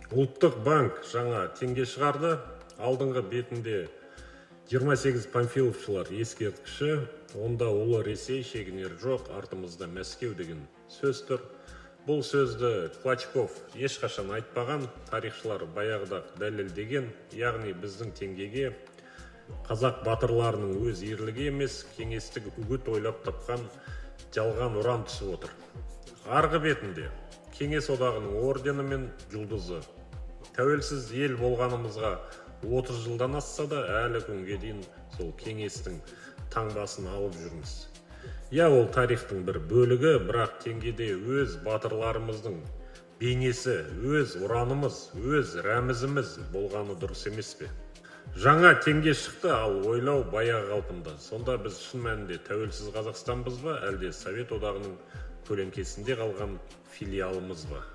Ұлттық банк жаңа теңге шығарды. Алдыңғы бетінде 28 панфиловшылар ескерткіші. Онда «Ұлы Ресей шегінер жоқ, артымызда Мәскеу» деген сөз тұр. Бұл сөзді Клочков ешқашан айтпаған, тарихшылар баяғыда дәлелдеген. Яғни біздің теңгеге қазақ батырларының өз ерлігі емес, кеңестік үгіт ойлап тапқан жалған ұран түсіп отыр. Арғы бетінде Кеңес Одағының ордені мен жұлдызы. Тәуелсіз ел болғанымызға 30 жылдан асса да, әлі күнге дейін сол кеңестің таңбасын алып жүрміз. Иә, ол тарихтың бір бөлігі, бірақ теңгеде өз батырларымыздың бейнесі, өз ұранымыз, өз рәмізіміз болғаны дұрыс емес пе? Жаңа теңге шықты, ал ойлау баяғы қалпында. Сонда біз шын мәнінде тәуелсіз Қазақстанбыз ба, әлде Совет Одағының көлеңкесінде қалған филиалымыз ба?